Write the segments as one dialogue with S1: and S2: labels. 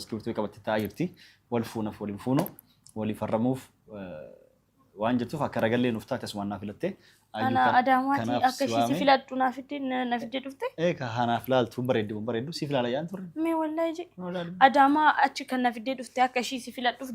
S1: Iskiriptoo qabattee taa'aa jirti. Wal fuunaf wal hin fuunu walii farramuuf waan jirtuuf akka ragallee nuuf taate asumaan naa filatte. Ayyuu
S2: Ana Adaamaatii
S1: kanaaf
S2: akka
S1: si
S2: ishii si
S1: waame.
S2: filadhu naa fidde na fidde dhufte.
S1: Ee ka hanaaf laaltu hin bareeddi hin bareeddu siif laala yaan turre.
S2: Mee wallahi je.
S1: Noo laalu.
S2: Adaamaa achi kan na fiddee dhufte akka ishii si filadhuuf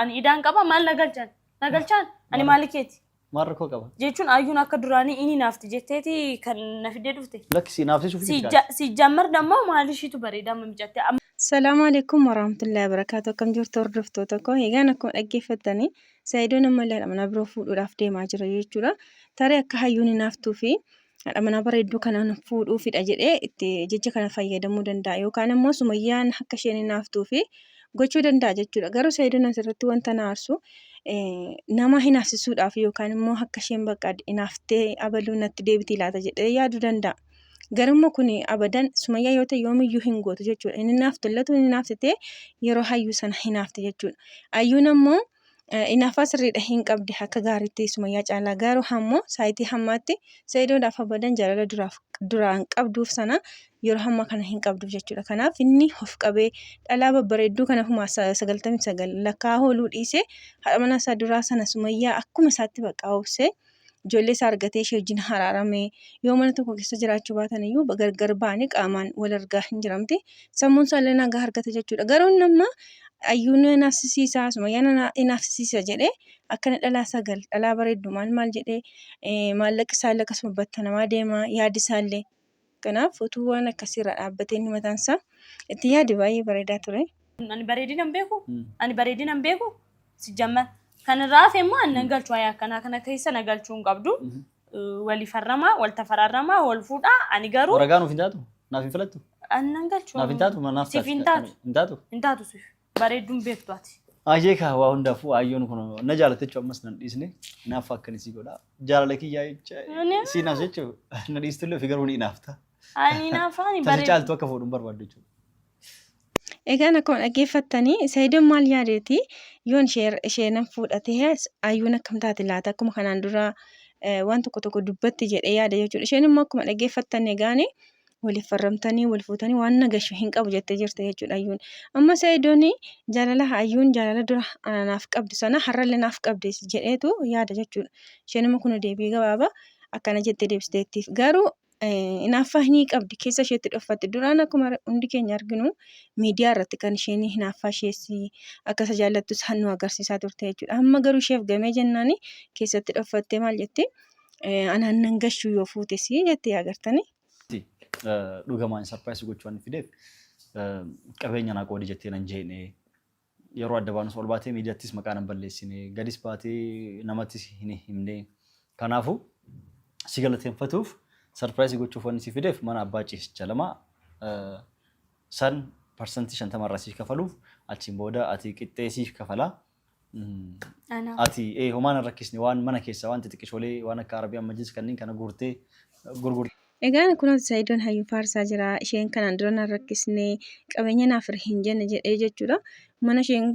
S2: ani idaan qaba maal na galchan? Na galchaan ani maali keeti?
S1: Maal rakkoo qaba?
S2: Jechuun ayyuun akka duraanii inni naafti jetteeti kan na fiddee dhufte.
S1: Lakki si naafsisuuf miti kaa.
S2: Si jammar dammoo maal ishiitu bareeda amma micatte. Amma
S3: Salaamu alaikum warahmatullahi wabarakatuh. Akkam jirtu hordoftoota koo? Egaan akkuma dhaggeeffattanii Sa'idoon ammallee haadha manaa biroo fuudhuudhaaf deemaa jira jechuudha. Tarii akka hayyuun hinaaftuu fi haadha manaa bareedduu kanaan fuudhuufidha jedhee itti jecha kana fayyadamuu danda'a. Yookaan immoo Sumayyaan akka isheen hinaaftuu fi gochuu danda'a jechuudha. Garuu Sa'idoon asirratti wanta na aarsu nama hinaafsisuudhaaf yookaan immoo akka isheen bakka hinaaftee abaluu natti deebitii laata jedhee yaaduu danda'a. Garuu immoo kun abadan Sumayyaa yoo ta'e yoomiyyuu hin gootu jechuudha. Inni hinaaftu illatu inni hinaaftitee yeroo hayyuu sana hinaafte jechuudha. Hayyuun ammoo Inaaffaa sirriidha hin qabdi akka gaariitti Sumayyaa caalaa garuu hammoo saayitii hammaatti Sa'idoodhaaf abadan jaalala duraaf duraan qabduuf sana yeroo hammaa kana hin qabduuf jechuudha. Kanaaf inni of qabee dhalaa babbareedduu kana humaa 99 lakkaa ooluu dhiisee haadha manaa isaa duraa sana Sumayyaa akkuma isaatti bakka obsee ijoollee isaa argatee ishee wajjin haraaramee yoo mana tokko keessa jiraachuu baatan iyyuu gargar ba'anii qaamaan wal argaa hin jiramti. Sammuun isaa illee nagaa argata jechuudha. Garuu inni amma ayyuu na naafsisiisa sumayyaa na naafsisiisa jedhee akkana dhalaa sagal dhalaa bareeddu maal maal jedhee maallaqi isaa illee akkasuma battanamaa deema yaadi isaa illee. Kanaaf utuu waan akkasii irraa dhaabbatee inni mataan isaa itti yaade baay'ee bareedaa ture.
S2: Ani bareedina hin beeku. Ani bareedina hin beeku. Sijjamma kan irraa hafe immoo ani nan galchu waa'ee akkanaa kana keessa na galchuu hin qabdu. Wali farramaa, wal tafaraarramaa, wal fuudhaa. Ani garuu
S1: Waraqaa nuuf hin taatu? Naaf hin filattu?
S2: ani nan galchu.
S1: Naaf hin taatu? Naaf
S2: Siif hin taatu.
S1: Hin taatu?
S2: Hin taatu siif. Bareedduun beektu ati.
S1: Ayyee kaa waa hundaafuu ayyoon kun na jaalatte jechuun ammas nan dhiisne naaf akkan isii godha. Jaalala kiyyaa jecha sii naaf jechuun na dhiistullee ofii garuu ni inaafta.
S2: Ani naafaan
S1: Tasi
S2: bareedu.
S1: caaltu akka fuudhu hin barbaaddu jechuudha.
S3: Egaan akkuma dhaggeeffattanii Sa'idoon maal yaadeeti yoon ishee ishee nan fuudha ta'e ayyuun akkam taate laata akkuma kanaan dura waan tokko tokko dubbatti jedhee yaada jechuudha. Isheen immoo akkuma dhaggeeffattan egaan waliif farramtanii wal fuutanii waan na gashu hin qabu jettee jirti jechuudha ayyuun. Amma Sa'idoon jaalala ayyuun jaalala dura naaf qabdu sana har'allee naaf qabdi jedheetu yaada jechuudha. Isheen immoo kun deebii gabaabaa akkana jettee deebisteettiif. Garuu hinaaffaa ni qabdi keessa isheetti dhoffatte. Duraan akkuma hundi keenya arginu miidiyaa irratti kan isheen hinaaffaa ishees akka isa jaallattus nu agarsiisaa turte jechuudha. Amma garuu isheef gamee jennaan keessatti dhoffattee maal jetti anaan nan gashuu yoo fuutes jette agartanii.
S1: Dhugamaan sarpiraayisii gochuu waan fideef qabeenya naa qoodi jettee nan jeene Yeroo adda baanus ol baatee miidiyaattis maqaa nan balleessine, gadis baatee namattis hin himne. Kanaafuu si galateeffatuuf sarpiraayisii gochuuf wanni si fideef mana abbaa ciisicha lama san parsantii 50 irraa siif kafaluuf achiin booda ati qixxee siif kafala.
S2: Anaaf.
S1: Ati ee homaa nan rakkisne waan mana keessa waan xixiqqishoolee waan akka Arabiyaan majlis kanneen kana guurtee gurgurtee.
S3: Egaan kunoo Sa'idoon hayyuu faarsaa jira. Isheen kanaan dura nan rakkisne qabeenya naaf hiri hin jenne jedhee jechuudha. Mana isheen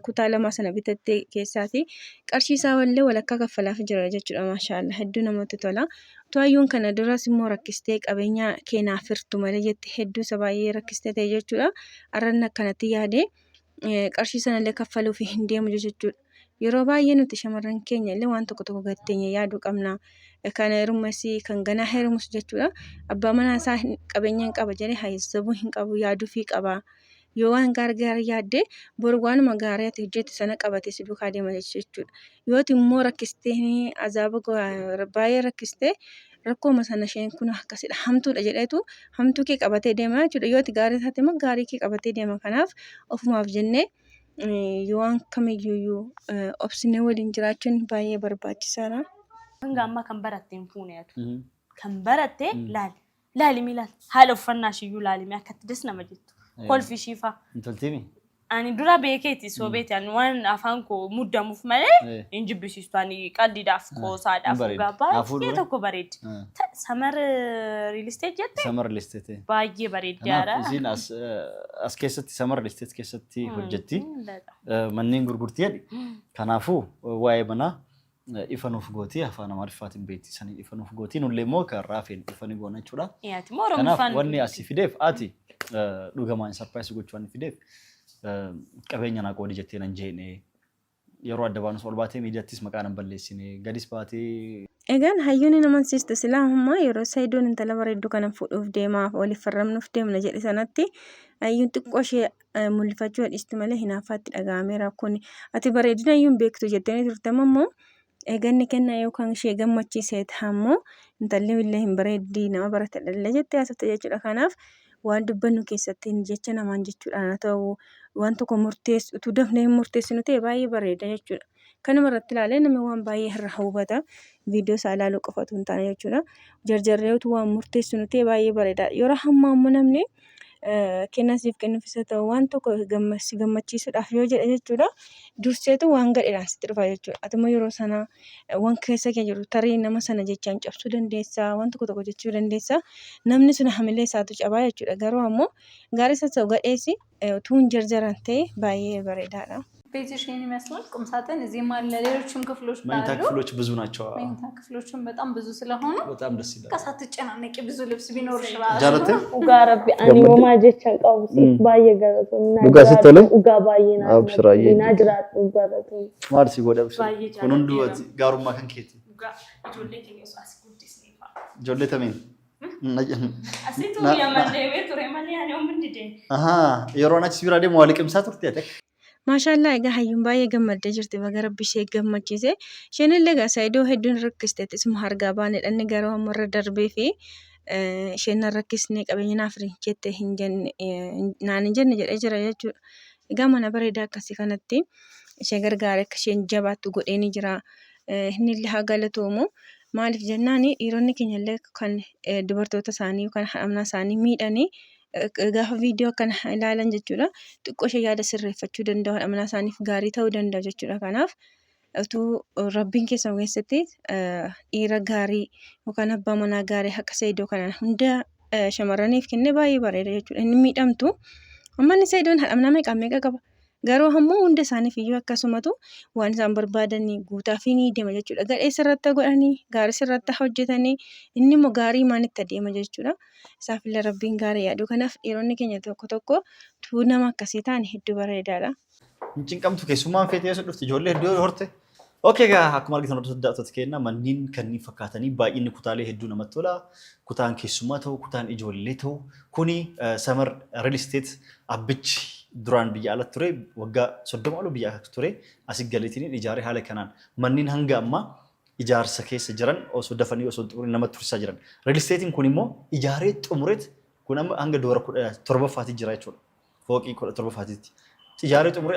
S3: kutaa lamaa sana bitatte keessaati qarshii isaa wallee walakkaa kaffalaaf jira jechuudha. Maashaallah hedduu namatti tola. Utuu hayyuun kana duras immoo rakkistee qabeenya kee naaf hirtu malee jette hedduu isa baay'ee rakkistee ta'e jechuudha. Arranni akkanatti yaade qarshii sanallee kaffaluuf hin deemu jechuudha. Yeroo baay'ee nuti shamarran keenya illee waan tokko tokko gad teenyee yaaduu qabna. Kan heerumes kan ganaa heerumus jechuudha. Abbaa manaa isaa qabeenya hin qaba jedhee hayyasabuu hin qabu yaaduufii qaba. Yoo waan gaarii gaarii yaadde boru waanuma gaarii ati hojjette sana qabatee si duukaa deema jechuudha. Yoo ati immoo rakkistee azaaba baay'ee rakkistee rakkooma sana isheen kun akkasidha hamtuudha jedheetu hamtuu kee qabatee deema jechuudha. Yoo ati gaarii taate immoo gaarii kee qabatee deema. Kanaaf ofumaaf jennee yoo waan kamiyyuu obsinee waliin jiraachuun baay'ee barbaachisaadha.
S2: Hanga ammaa kan baratte hin fuune atu. Kan baratte laali. Laali mee laali. Haala uffannaa ishiiyyuu laali mee akkatti das nama jettu. Kolfi ishii faa.
S1: Hin toltiimi?
S2: Ani dura beekeeti sobeeti ani waan afaan koo muddamuuf malee
S1: Eh.
S2: hin jibbisiistu ani qaldiidhaaf qoosaadhaaf
S1: Hin bareeddi.
S2: dhugaa
S1: Haa fuudhu
S2: baay'ee
S1: ree?
S2: tokko bareeddi.
S1: Eh.
S2: Samar real estate jette
S1: Samar listeete.
S2: baay'ee bareeddi
S1: Kanaaf
S2: yaara.
S1: isiin as as keessatti samar listeet keessatti hojjetti. Manneen gurgurtii jedhi. Kanaafuu waa'ee manaa ifa nuuf gooti afaan Amaariffaatiin beekti sanii ifa nuuf gooti nullee immoo kan raafeen ifa ni goona jechuudha.
S2: Ati immoo
S1: Kanaaf
S2: Oromoffaan
S1: wanni asii fideef ati dhugamaan sarpiraayisii gochuu wanni fideef Qabeenya naa qoodi jettee nan jeene. Yeroo adda baanus ol baatee miidiyaattis maqaa nan balleessine. Gadis baatee.
S3: Egaan hayyuun hin amansiistu silaa ammaa yeroo Sayidoon intala bareedduu kana fuudhuuf deema waliif farramnuuf deemna jedhe sanatti hayyuun xiqqoo ishee mul'ifachuu dhiisti malee hinaaffaatti dhaga'ameera kun ati bareedina hayyuun beektu jettee turte amma immoo eeganni kennaa yookaan ishee gammachiisee ammoo intalli illee hin bareeddi nama baratedha illee jettee haasofte jechuudha kanaaf waan dubbannu keessatti jecha namaan jechuudhaan haa ta'u waan tokko murteessu utuu dafnee hin murteessinu ta'e baay'ee bareeda jechuudha. Kanuma irratti ilaalee namni waan baay'ee irraa hubata. Viidiyoo isaa ilaaluu qofa utuu hin taane jechuudha. Jarjarree utuu waan murteessinu ta'e baay'ee bareeda. Yeroo ammaa immoo namni kennaa siif kennuuf isa ta'u waan tokko si gammachiisuudhaaf yoo jedhe jechuudha. Durseetu waan gadheedhaan sitti dhufa jechuudha. Ati immoo yeroo sana waan keessa kee jiru tarii nama sana jechaan cabsuu dandeessa, waan tokko tokko jechuu dandeessa. Namni sun hamilee isaatu cabaa jechuudha. Garuu ammoo gaarii isa ta'u gadheesi utuu hin jarjaran ta'e baay'ee bareedaadha.
S4: ቤትሽ ይህን ይመስላል። ቁም ሳጥን እዚህም አለ፣ ሌሎችም ክፍሎች
S1: መኝታ
S4: አሉ።
S1: ክፍሎች ብዙ ናቸው።
S4: መኝታ ክፍሎችም በጣም ብዙ ስለሆኑ
S1: በጣም ደስ ይላል።
S4: በቃ ሳትጨናነቂ ብዙ ልብስ ቢኖርሽ ራሱ
S1: ጃለቴ
S2: Dhugaa rabbi ani homaa jecha hin qabu siif baay'ee galatoomna.
S5: Dhugaa sitti tole?
S2: Dhugaa baay'ee naa
S5: Abshiraayyee.
S2: naa jiraadhu galatoomna.
S1: maal si godha abshir.
S2: Baay'ee
S1: Kun hunduu ati gaarummaa kan keeti.
S2: Dhugaa ijoollee keenya osoo as guddisnee fa'a.
S1: Ijoollee tamiin?
S2: Asitu yaman deemee ture malee ani oomishni didee.
S1: Ahaa yeroo achi si biraa deemu waa liqimsaa turte ati.
S3: Maashaallaa egaa hayyuun baay'ee gammaddee jirti baga rabbi ishee gammachiise. Isheen illee egaa Saayidoo hedduun rakkisteetti isuma hargaa baanedha inni garuu amma irra darbee fi isheen nan rakkisne qabeenya naaf jette hin jenne naan hin jenne jedhee jira jechuudha. Egaa mana bareedaa akkasii kanatti ishee gargaaree akka isheen jabaattu godhee ni jira. Inni illee haa galatoomu. Maaliif jennaan dhiironni keenya illee kan dubartoota isaanii yookaan haadha manaa isaanii miidhanii gaafa viidiyoo akkana ilaalan jechuudha. Xiqqoo ishee yaada sirreeffachuu danda'u haadha manaa isaaniif gaarii ta'uu danda'u jechuudha. Kanaaf utuu rabbiin keessan keessatti dhiira gaarii yookaan abbaa manaa gaarii akka Saayidoo kanaan hunda shamarraniif kenne baay'ee bareeda jechuudha. Inni miidhamtu. Amma inni Saayidoon haadha manaa meeqa meeqa qaba? Garuu ammoo hunda isaaniif iyyuu akkasumatu waan isaan barbaadan guutaafii ni deema jechuudha. Gadhee sirratti godhanii gaarii sirratti hojjetanii inni immoo gaarii maanitti adeema jechuudha. Isaaf illee rabbiin gaarii yaadu. Kanaaf dhiironni keenya tokko tokko tuu nama akkasii ta'an hedduu bareedaadha.
S1: Hin cinqamtu keessummaan feetee yoo dhufte ijoollee hedduu yoo horte. Okay egaa akkuma argitan hordoftoota daawwattoota keenya manneen kanneen fakkaatanii baay'inni kutaalee hedduu namatti tola. Kutaan keessummaa ta'u, kutaan ijoollee ta'u kuni Samar Real Estate abbichi duraan biyya alatti ture waggaa 30 ol biyya alatti ture asii galeetiin ijaaree haala kanaan manneen hanga ammaa ijaarsa keessa jiran osoo dafanii osoo xumurin namatti tursiisaa jiran. Real Estatein kun immoo ijaaree xumureet kun amma hanga doora 17ffaatti jira jechuudha. Fooqii 17ffaatti ijaaree xumuree.